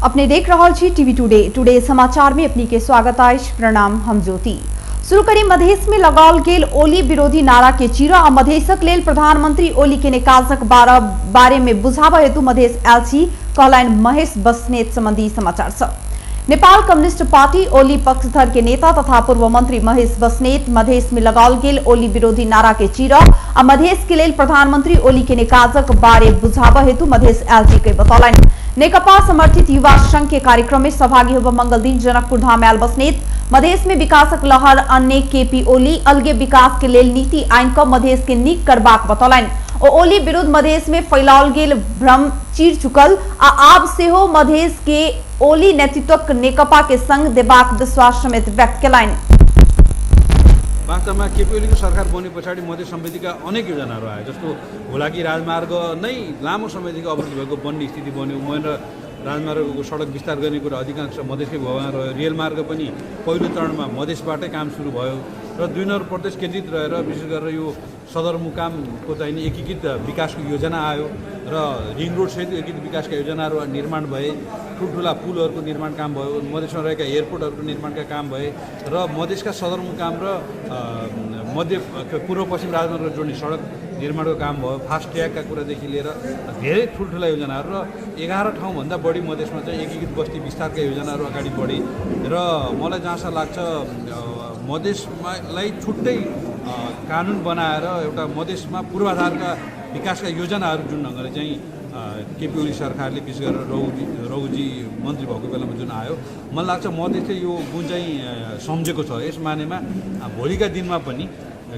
अपने देख रहल छी टीवी टुडे। टुडे समाचार में अपनी के स्वागत अछि। प्रणाम, हम ज्योति। शुरू करी मधेश में लगाओल गेल ओली विरोधी नारा के चीरा आ मधेशक लेल प्रधानमंत्री ओली के काजक बारे में बुझाबऽ हेतु मधेश आयल छी कहलनि महेश बस्नेत संबंधी समाचार सब। नेपाल कम्युनिस्ट पार्टी ओली पक्षधर के नेता तथा पूर्व मंत्री महेश बस्नेत मधेश में लगाओल गेल ओली विरोधी नारा के चीरा आ मधेश के लेल प्रधानमंत्री ओली के काजक बारे बुझाबऽ हेतु मधेश आयल के बतौलनि। नेकपा समर्थित युवा संघ के कार्यक्रम में सहभागी होबऽ मंगल दिन जनकपुर धाम आयल बस्नेत मधेश में विकासक लहर अन्य केपी ओली अलगे विकास के लेल नीति आनि कऽ मधेश के नीक करबाक बतौलनि। ओ ओली विरुद्ध मधेश में फैलाओल गेल भ्रम चीर चुकल आ आब सेहो मधेश के ओली नेतृत्वक नेकपा के संग देबाक विश्वास समेत व्यक्त केलनि। वास्तवमा केपी ओलीको सरकार बने पछाडि मधेश समृद्धिका अनेक योजनाहरू आए, जस्तो हुलाकी राजमार्ग नै लामो समयदेखि अवरुद्ध भएको बन्ने स्थिति बन्यो। महेन्द्र राजमार्गको सडक विस्तार गर्ने कुरा अधिकांश मधेसकै भूभागमा रह्यो। रेल मार्ग पनि पहिलो चरणमा मधेसबाटै काम सुरु भयो र दुई नम्बर प्रदेश केन्द्रित रहेर विशेष गरेर यो सदरमुकामको चाहिँ एकीकृत विकासको योजना आयो र रिङ रोडसहित एकीकृत विकासका योजनाहरू निर्माण भए। ठुल्ठुला पुलहरूको निर्माण काम भयो, मधेसमा रहेका एयरपोर्टहरूको निर्माणका काम भए र मधेसका सदरमुकाम र मध्य पूर्व पश्चिम राजमार्ग जोड्ने सडक निर्माणको काम भयो। फास्ट ट्र्याकका कुरादेखि लिएर धेरै ठुल्ठुला योजनाहरू र 11 ठाउँभन्दा बढी मधेसमा चाहिँ एकीकृत बस्ती विस्तारका योजनाहरू अगाडि बढे र मलाई जहाँसम्म लाग्छ मधेसलाई छुट्टै कानुन बनाएर एउटा मधेसमा पूर्वाधारका विकासका योजनाहरू जुन ढङ्गले चाहिँ केपी ओली सरकारले विशेष गरेर रघुजी मन्त्री भएको बेलामा जुन आयो, मलाई लाग्छ मधेसले यो गुण चाहिँ सम्झेको छ। यस मानेमा भोलिका दिनमा पनि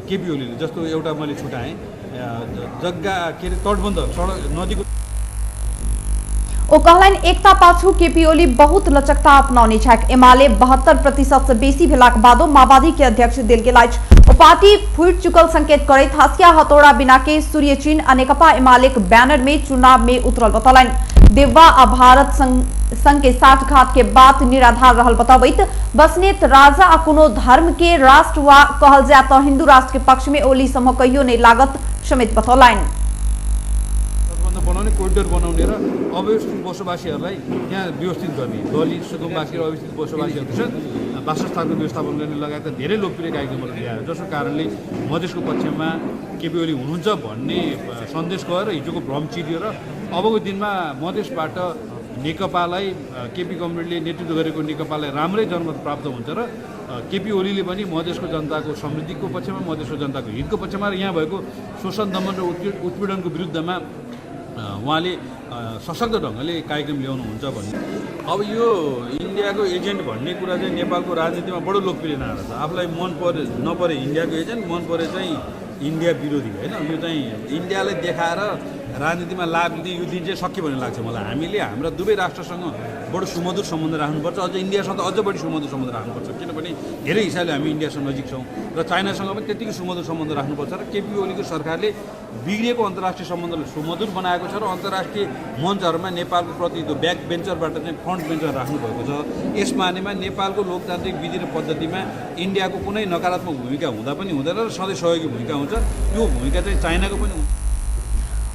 केपी ओलीले जस्तो एउटा मैले छुट्याएँ जग्गा के अरे तटबन्ध सडक नदीको। ओ कहलनि एकता पाछू केपी ओली बहुत लचकता अपनौने छथि। एमाले 72% से बेसी भेलाक बादो माओवादी के अध्यक्ष देल गेल अछि। ओ पार्टी फूटि चुकल संकेत करैत हसिया हथौड़ा बिना के सूर्य चिन्ह आ नेकपा एमाले बैनर में चुनाव में उतरल बतौलनि। देवबा आ भारत संघ के साठघाट के बात निराधार रहल बतबैत बस्नेत राजा आ कोनो धर्म के राष्ट्र वा कहल जाय त हिंदू राष्ट्र के पक्ष में ओली समूह कहियो नहीं लागत समेत बतौलनि। बनाउने कोरिडोर बनाउने र अव्यवस्थित बसोबासीहरूलाई त्यहाँ व्यवस्थित गर्ने, दलित सुकुम्बासी र अव्यवस्थित बसोबासीहरूको वासस्थानको व्यवस्थापन गर्ने लगायतका धेरै लोकप्रिय कार्यक्रमहरू ल्यायो, जसको कारणले मधेसको पक्षमा केपी ओली हुनुहुन्छ भन्ने सन्देश गएर हिजोको भ्रम चिरियो र अबको दिनमा मधेसबाट नेकपालाई केपी कम्युनिटीले नेतृत्व गरेको नेकपालाई राम्रै जनमत प्राप्त हुन्छ र केपी ओलीले पनि मधेसको जनताको समृद्धिको पक्षमा, मधेसको जनताको हितको पक्षमा र यहाँ भएको शोषण दमन र उत्पीडनको विरुद्धमा उहाँले सशक्त ढङ्गले कार्यक्रम ल्याउनुहुन्छ भन्ने। अब यो इन्डियाको एजेन्ट भन्ने कुरा चाहिँ नेपालको राजनीतिमा बडो लोकप्रिय नारा छ। आफूलाई मन परे नपरे इन्डियाको एजेन्ट, मन परे चाहिँ इन्डिया विरोधी, होइन? यो चाहिँ इन्डियालाई देखाएर राजनीतिमा लाभ लिने यो दिन चाहिँ सकियो भन्ने लाग्छ मलाई। हामीले हाम्रा दुवै राष्ट्रसँग बडो सुमधुर सम्बन्ध राख्नुपर्छ, अझ इन्डियासँग त अझ बढी सुमधुर सम्बन्ध राख्नुपर्छ, किनभने धेरै हिसाबले हामी इन्डियासँग नजिक छौँ र चाइनासँग पनि त्यत्तिकै सुमधुर सम्बन्ध राख्नुपर्छ। र केपी ओलीको सरकारले बिग्रिएको अन्तर्राष्ट्रिय सम्बन्धलाई सुमधुर बनाएको छ र अन्तर्राष्ट्रिय मञ्चहरूमा नेपालको प्रति त्यो ब्याक बेन्चरबाट चाहिँ फ्रन्ट बेन्चर राख्नुभएको छ। यस मानेमा नेपालको लोकतान्त्रिक विधि र पद्धतिमा इन्डियाको कुनै नकारात्मक भूमिका हुँदा पनि हुँदैन र सधैँ सहयोगी भूमिका हुन्छ। त्यो भूमिका चाहिँ चाइनाको पनि हुन्छ।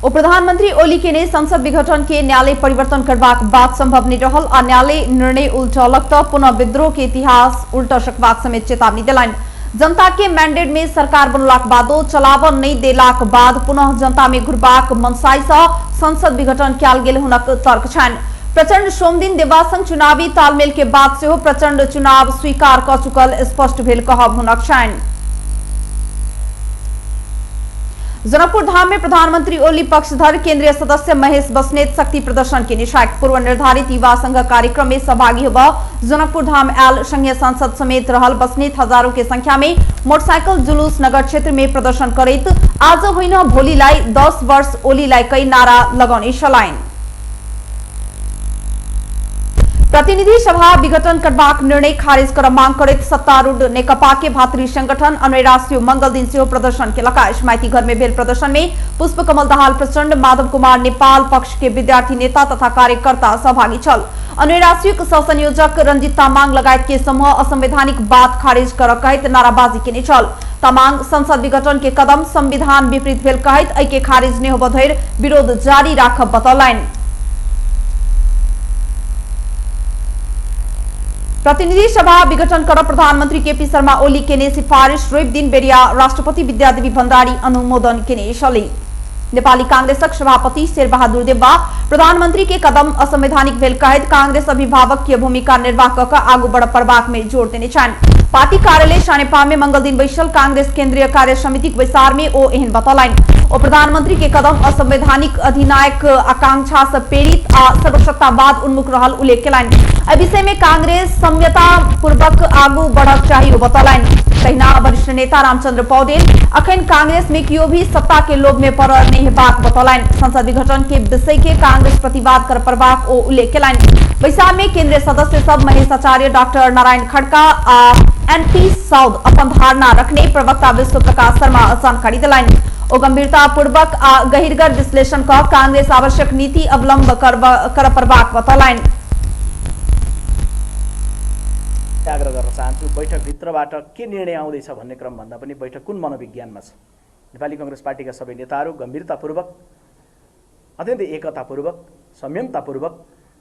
ओ प्रधानमंत्री ओली के ने संसद विघटन के न्यायालय परिवर्तन करबाक बात संभव नहीं रहल आ न्यायालय निर्णय उलटलक त पुनः विद्रोह के इतिहास उल्ट सकबाक समेत चेतावनी देलनि। जनता के मैंडेट में सरकार बनलाक बादो चलाव नहीं देलाक बाद पुनः जनता में घुरबाक मनसाई से संसद विघटन कयल गेल हुनक तर्क छनि। प्रचंड सोमदिन देवासंग चुनावी तालमेल के बाद सेहो प्रचंड चुनाव स्वीकार क चुकल स्पष्ट भेल कहब हुनक छनि। जनकपुर धाम में प्रधानमंत्री ओली पक्षधर केंद्रीय सदस्य महेश बस्नेत शक्ति प्रदर्शन के निशाक पूर्व निर्धारित युवा संघ कार्यक्रम में सहभागी होबऽ जनकपुर धाम आयल संघीय सांसद समेत रहल बस्नेत हजारों के संख्या में मोटरसाइकिल जुलूस नगर क्षेत्र में प्रदर्शन करैत आज होइन भोलिलाई 10 वर्ष ओलीलाई कई नारा लगाउने छलनि। प्रतिनिधि सभा विघटन करबाक निर्णय खारिज कर मांग करैत सत्तारूढ़ नेकपा के भातृ संगठन अन्वय राष्ट्रीय मंगल दिन सेहो प्रदर्शन केलक अछि। माइती घर में भेल प्रदर्शन में पुष्पकमल दाहाल प्रचंड, माधव कुमार नेपाल पक्ष के विद्यार्थी नेता तथा कार्यकर्ता सहभागी छल। अन्वय राष्ट्रीय सहसंयोजक रंजित तामाङ लगायत के समूह असंवैधानिक बात खारिज कर कहैत नाराबाजी केने छल। तामाङ संसद विघटन के कदम संविधान विपरीत भेल कहैत एहि के खारिज नहि होबय धरि विरोध जारी राखब बतौलनि। प्रतिनिधि सभा विघटन कर प्रधानमंत्री केपी शर्मा ओली केने सिफारिश रवि दिन बेरिया राष्ट्रपति विद्यादेवी भण्डारी अनुमोदन केने छली। नेपाली कांग्रेसक सभापति शेरबहादुर देउवा प्रधानमंत्री के कदम असंवैधानिक भेल कहैत कांग्रेस अभिभावकीय भूमिका निर्वाह क आगू बढ़ पड़बाक में जोर देने छनि। पार्टी कार्यालय सानेपा में मंगल दिन बैसल कांग्रेस केंद्रीय कार्य समितिक बैसार में ओ एहन बतौलनि। ओ प्रधानमंत्री के कदम असंवैधानिक अधिनायक आकांक्षा से प्रेरित आ सर्वसत्तावाद उन्मुख रहल उल्लेख केलनि। एहि विषय में कांग्रेस सम्यता पूर्वक आगू बढ़क चाही ओ बतौलनि। तहिना वरिष्ठ नेता रामचंद्र पौडेल अखन कांग्रेस में कियो भी सत्ता के लोभ में पड़ल नहीं हेबाक बतौलनि। संसद विघटन के विषय के कांग्रेस प्रतिवाद कर पड़बाक ओ उल्लेख केलनि। बैसार में केंद्रीय सदस्य सब महेश आचार्य, डॉक्टर नारायण खड़का आ एनपी साउद अपन धारणा रखने प्रवक्ता विश्व प्रकाश शर्मा जानकारी दिलनि। ओ गंभीरता पूर्वक आ गहिरगर विश्लेषण क कांग्रेस आवश्यक नीति अवलंब कर पड़बाक बतौलनि। आग्रह गर्न चाहन्छु, बैठकभित्रबाट के निर्णय आउँदैछ भन्ने क्रमभन्दा पनि बैठक कुन मनोविज्ञानमा छ। नेपाली कङ्ग्रेस पार्टीका सबै नेताहरू गम्भीरतापूर्वक, अत्यन्तै एकतापूर्वक, संयमतापूर्वक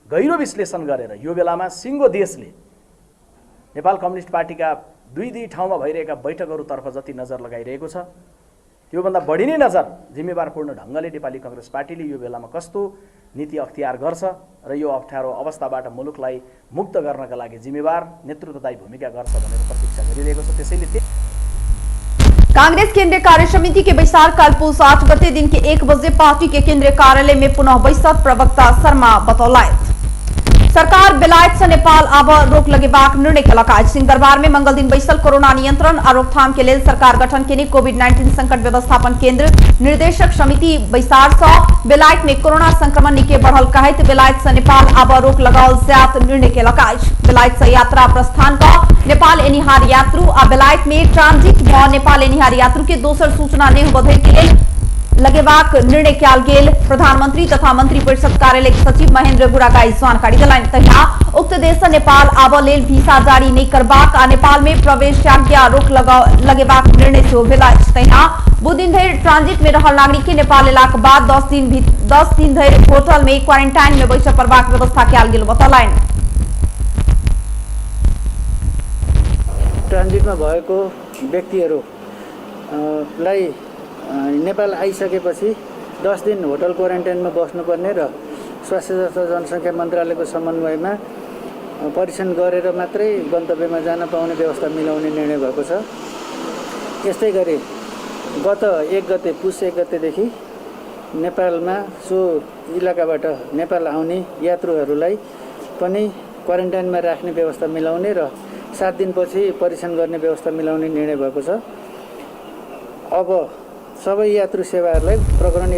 गहिरो विश्लेषण गरेर यो बेलामा सिङ्गो देशले नेपाल कम्युनिस्ट पार्टीका दुई दुई ठाउँमा भइरहेका बैठकहरूतर्फ जति नजर लगाइरहेको छ त्योभन्दा बढी नै नजर जिम्मेवारपूर्ण ढङ्गले नेपाली कङ्ग्रेस पार्टीले यो बेलामा कस्तो नीति अख्तियार गर्छ र यो अप्ठ्यारो अवस्थाबाट मुलुकलाई मुक्त गर्नका लागि जिम्मेवार नेतृत्वदायी भूमिका गर्छ भनेर प्रतीक्षा गरिरहेको छ। त्यसैले कांग्रेस केंद्रीय कार्य समिति के बैसार कल पुस 8 गते दिन के 1 बजे पार्टी के केंद्रीय कार्यालय में पुनः बैसत प्रवक्ता शर्मा बतौलथि। सरकार बेलायत से नेपाल आब रोक लगेबाक निर्णय केलक अछि। सिंहदरबार में मंगल दिन बैसल कोरोना नियंत्रण आ रोकथाम के लेल सरकार गठन केने कोविड-19 संकट व्यवस्थापन केंद्र निर्देशक समिति बैसार से बेलायत में कोरोना संक्रमण निके बढ़ल कहैत बेलायत से नेपाल आब रोक लगाओल जायत निर्णय केलक अछि। बेलायत से यात्रा प्रस्थान क नेपाल एनिहार यात्रु आ बेलायत में ट्रांजिट भ नेपाल एनिहार यात्रु के दोसर सूचना नहि होबय के लेल लगेबाक निर्णय कयल गेल प्रधानमंत्री तथा मंत्री परिषद कार्यालय के सचिव महेंद्र गुरागाई जानकारी देलनि। तहिना उक्त देश से नेपाल आबऽ लेल वीसा जारी नहि करबाक आ नेपाल में प्रवेशाज्ञा रोक लगेबाक निर्णय सेहो भेल अछि। तहिना बुध दिन धरि ट्रांजिट में रहल नागरिक के नेपाल एलाक बाद 10 दिन धरि होटल में क्वारेंटाइन में बैसऽ पड़बाक व्यवस्था कयल गेल बतौलनि। ट्रान्जिटमा भएको व्यक्तिहरूलाई नेपाल आइसकेपछि 10 दिन होटल क्वारेन्टाइनमा बस्नुपर्ने र स्वास्थ्य तथा जनसङ्ख्या मन्त्रालयको समन्वयमा परीक्षण गरेर मात्रै गन्तव्यमा जान पाउने व्यवस्था मिलाउने निर्णय भएको छ। यस्तै गरी गत 1 गते पुस 1 गतेदेखि नेपालमा सो इलाकाबाट नेपाल आउने यात्रुहरूलाई पनि क्वारेन्टाइनमा राख्ने व्यवस्था मिलाउने र 7 दिनपछि परीक्षण गर्ने व्यवस्था मिलाउने निर्णय भएको छ। अब सबै यात्रु सेवाहरूलाई प्रकरण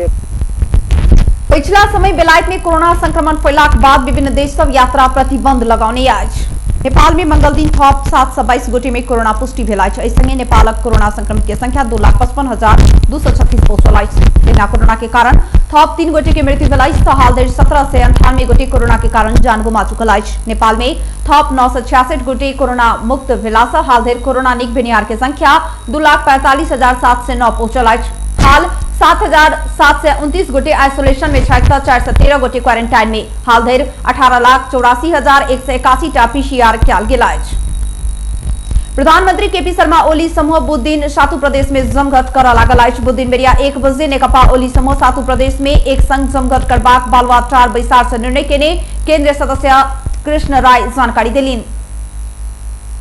पिछला समय बेलायत में कोरोना संक्रमण फैलाक बाद विभिन्न देश सब यात्रा प्रतिबंध लगाउने अछि। नेपाल में मंगल दिन थप 722 गोटे में कोरोना पुष्टि भेल अछि। एहि संगे नेपालक कोरोना संक्रमित के संख्या 2,55,236 पहुंचल अछि। तहिना कोरोना के कारण थप 3 गोटे के मृत्यु भेल अछि त हाल धरि 1798 गोटे कोरोना के कारण जान गुमा चुकल अछि। नेपाल में थप 966 गोटे कोरोना मुक्त भेला से हाल धरि कोरोना निक भेनिहार के संख्या 2,45,709 पहुंचल अछि। हाल 7,729 गोटे आइसोलेशन में छथि त 413 गोटे क्वारेंटाइन में। हाल धरि 18,84,181 टा पीसीआर कयल गेल अछि। प्रधानमंत्री केपी शर्मा ओली समूह बुध दिन सातु प्रदेश में जमघट करऽ लागल अछि। बुध दिन बेरिया 1 बजे नेकपा ओली समूह सातु प्रदेश में एक संग जमघट करबाक बालुवाटार बैसार से निर्णय केने केंद्रीय सदस्य कृष्ण राय जानकारी देलनि।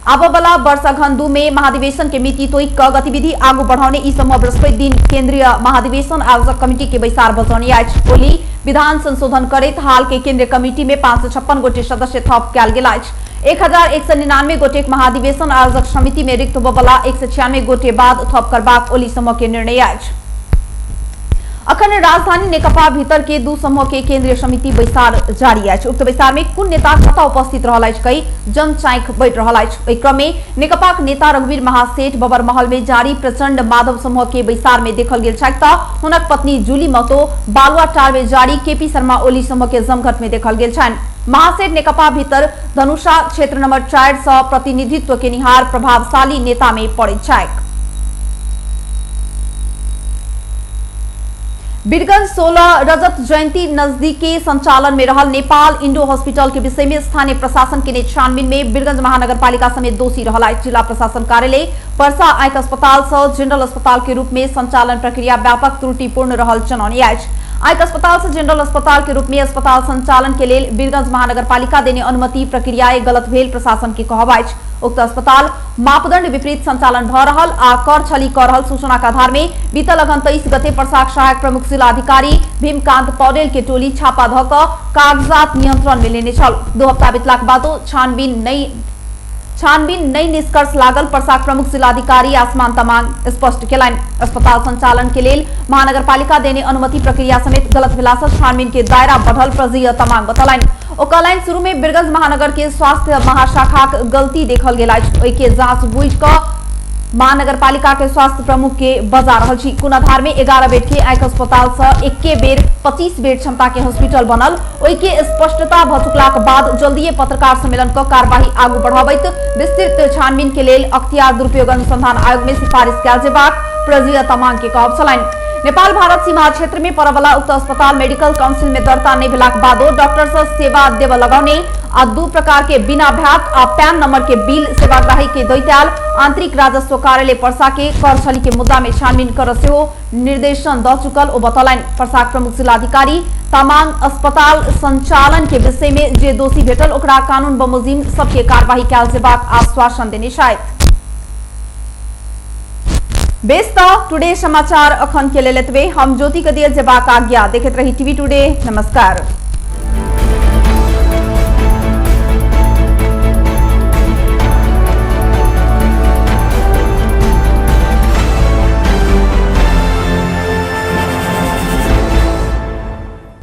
आबऽवला वर्ष अगहन 2 में महाधिवेशन के मिति तोइक क गतिविधि आगू बढ़ाउने ई समूह बृहस्पति दिन केंद्रीय महाधिवेशन आयोजक कमिटी के बैसार बजौने अछि। ओली विधान संशोधन करैत हाल के केंद्रीय कमिटी में 556 गोटे सदस्य थप कयल गेल अछि। 1199 गोटे महाधिवेशन आयोजक समिति में रिक्त होबऽवला 196 गोटे बाद थप करबाक ओली समूह के निर्णय अछि। अखन राजधानी नेकपा भीतर के 2 समूह के केंद्रीय समिति बैसार जारी अछि। उक्त बैसार में कुन नेता कतऽ उपस्थित रहल अछि कहि जनचांखि बढ़ि रहल अछि। एहि क्रम में नेकपाक नेता रघुवीर महासेठ बबर महल में जारी प्रचंड माधव समूह के बैसार में देखल गेल छथि त हुनक पत्नी जूली महतो बालुवाटार में जारी केपी शर्मा ओली समूह के जमघट में देखल गेल छनि। महासेठ नेकपा भीतर धनुषा क्षेत्र नंबर 4 से प्रतिनिधित्व केनिहार प्रभावशाली नेता में पड़ैत छथि। बीरगंज 16 रजत जयंती नजदीक के संचालन में रहल नेपाल इंडो हॉस्पिटल के विषय में स्थानीय प्रशासन के छानबीन में बीरगंज महानगरपालिका समेत दोषी रहल अछि। जिला प्रशासन कार्यालय परसा आंखि अस्पताल से जनरल अस्पताल के रूप में संचालन प्रक्रिया व्यापक त्रुटिपूर्ण रहल जनौने अछि। आंखि अस्पताल से जनरल अस्पताल के रूप में अस्पताल संचालन के लेल बीरगंज महानगरपालिका देने अनुमति प्रक्रिया गलत भेल प्रशासन के कहब अछि। उक्त अस्पताल मापदंड विपरीत संचालन भ रहल आ कर छली कर रहल सूचना के आधार में बीतल अगहन 23 गते परसाक सहायक प्रमुख जिलाधिकारी भीमकांत पौडेल के टोली छापा ध क कागजात नियंत्रण में लेने छल। 2 हफ्ता बीतलाक बादो छानबीन नई निष्कर्ष लागल परसाक प्रमुख जिलाधिकारी आसमान तमांग स्पष्ट केलनि। अस्पताल संचालन के लेल महानगरपालिका देने अनुमति प्रक्रिया समेत गलत भेला से छानबीन के दायरा बढ़ल प्रजीय तमांग बतौलनि। ओ कहलनि शुरू में बीरगंज महानगर के स्वास्थ्य महाशाखाक गलती देखल गेल अछि, ओहि के जांच बुझि क महानगरपालिका के स्वास्थ्य प्रमुख के बजा रहल छी। कोन आधार में 11 बेड के आंखि अस्पताल से एके बेर 25 बेड क्षमता के हॉस्पिटल बनल, ओहि के स्पष्टता भ चुकलाक बाद जल्दीए पत्रकार सम्मेलन क कार्यवाही आगू बढ़ाबैत विस्तृत छानबीन के लेल अख्तियार दुरुपयोग अनुसंधान आयोग में सिफारिश कयल जेबाक प्रजीय तमांग के कहब छलनि। नेपाल भारत सीमा क्षेत्र में पड़वला उक्त अस्पताल मेडिकल काउंसिल में दर्ता नहीं भेलाक बादो डॉक्टर से सेवा देव लगौने आ 2 प्रकार के बिना भ्याट आ पैन नंबर के बिल सेवाग्राही के दैत आयल आंतरिक राजस्व कार्यालय परसा के कर छली के मुद्दा में छानबीन कर सेहो निर्देशन द चुकल ओ बतौलनि। परसाक प्रमुख जिलाधिकारी तमांग अस्पताल संचालन के विषय में जे दोषी भेटल ओकरा कानून बमोजिम सबके कार्यवाही कयल जेबाक आश्वासन देने छथि। बेस त टुडे समाचार अखन के लेल एतबे। हम ज्योति के दियल जेबाक आज्ञा। देखैत रही टीवी टुडे। नमस्कार।